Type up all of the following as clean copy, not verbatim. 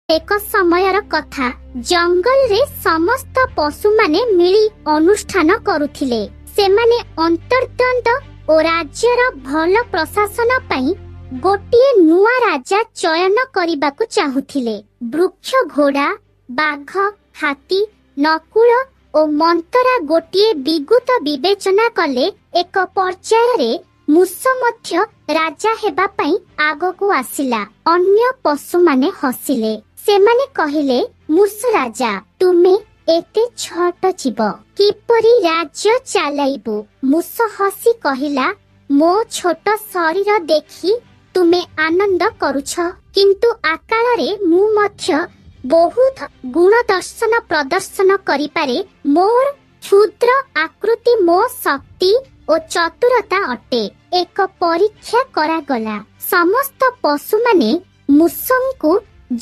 ଏକ ସମୟର କଥା, ଜଙ୍ଗଲରେ ସମସ୍ତ ପଶୁମାନେ ମିଳି ଅନୁଷ୍ଠାନ କରୁଥିଲେ। ସେମାନେ ଅନ୍ତର୍ଦ୍ୱନ୍ଦ ଓ ରାଜ୍ୟର ଭଲ ପ୍ରଶାସନ ପାଇଁ ଗୋଟିଏ ନୂଆ ରାଜା ଚୟନ କରିବାକୁ ଚାହୁଁଥିଲେ। ବୃକ୍ଷ ଘୋଡ଼ା, ବାଘ, ହାତୀ, ନକୁଳ ଓ ମନ୍ତରା ଗୋଟିଏ ବିଗୁତ ବିବେଚନା କଲେ। ଏକ ପର୍ଯ୍ୟାୟରେ ମୂଷ ମଧ୍ୟ ରାଜା ହେବା ପାଇଁ ଆଗକୁ ଆସିଲା। ଅନ୍ୟ ପଶୁମାନେ ହସିଲେ। ସେମାନେ କହିଲେ, ମୂଷ ରାଜା, ତୁମେ ଏତେ ଛୋଟ ଜୀବ, କିପରି ରାଜ୍ୟ ଚାଲାଇବୁ? ମୂଷ ହସି କହିଲା, ମୋ ଛୋଟ ଶରୀର ଦେଖି ତୁମେ ଆନନ୍ଦ କରୁଛ, କିନ୍ତୁ ଆକାଳରେ ମୁଁ ମଧ୍ୟ ବହୁତ ଗୁଣ ଦର୍ଶନ ପ୍ରଦର୍ଶନ କରିପାରେ। ମୋର କ୍ଷୁଦ୍ର ଆକୃତି ମୋ ଶକ୍ତି ଓ ଚତୁରତା ଅଟେ। ଏକ ପରୀକ୍ଷା କରାଗଲା। ସମସ୍ତ ପଶୁମାନେ ମୂଷଙ୍କୁ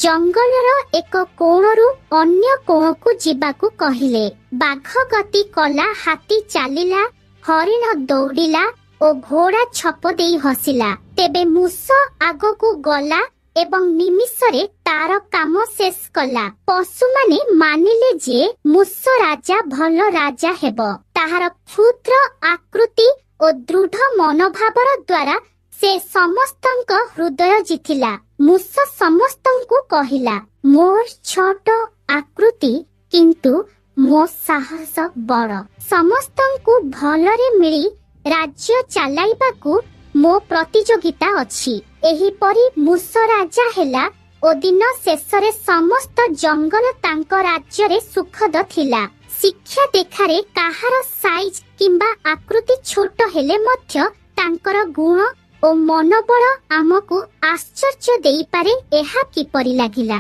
ଜଙ୍ଗଲର ଏକ କୋଣରୁ ଅନ୍ୟ କୋଣକୁ ଯିବାକୁ କହିଲେ। ବାଘ ଗତି କଲା, ହାତୀ ଚାଲିଲା, ହରିଣ ଦୌଡ଼ିଲା ଓ ଘୋଡ଼ା ଛପ ଦେଇ ହସିଲା। ତେବେ ମୂଷ ଆଗକୁ ଗଲା ଏବଂ ନିମିଷରେ ତାର କାମ ଶେଷ କଲା। ପଶୁମାନେ ମାନିଲେ ଯେ ମୂଷ ରାଜା ଭଲ ରାଜା ହେବ। ତାହାର କ୍ଷୁଦ୍ର ଆକୃତି ଓ ଦୃଢ ମନୋଭାବର ଦ୍ୱାରା ସେ ସମସ୍ତଙ୍କ ହୃଦୟ ଜିତିଲା। ମୂଷ ସମସ୍ତଙ୍କୁ କହିଲା, ମୋର ଛୋଟ ଆକୃତି, କିନ୍ତୁ ମୋ ସାହସ ବଡ଼। ସମସ୍ତଙ୍କୁ ଭଲରେ ମିଳି ରାଜ୍ୟ ଚାଲାଇବାକୁ ମୋ ପ୍ରତିଯୋଗିତା ଅଛି। ଏହିପରି ମୂଷ ରାଜା ହେଲା ଓ ଦିନ ଶେଷରେ ସମସ୍ତ ଜଙ୍ଗଲ ତାଙ୍କ ରାଜ୍ୟରେ ସୁଖଦ ଥିଲା। ଶିକ୍ଷା ଦେଖାରେ କାହାର ସାଇଜ କିମ୍ବା ଆକୃତି ଛୋଟ ହେଲେ ମଧ୍ୟ ତାଙ୍କର ଗୁଣ ଓ ମନୋବଳ ଆମକୁ ଆଶ୍ଚର୍ଯ୍ୟ ଦେଇପାରେ। ଏହା କିପରି ଲାଗିଲା?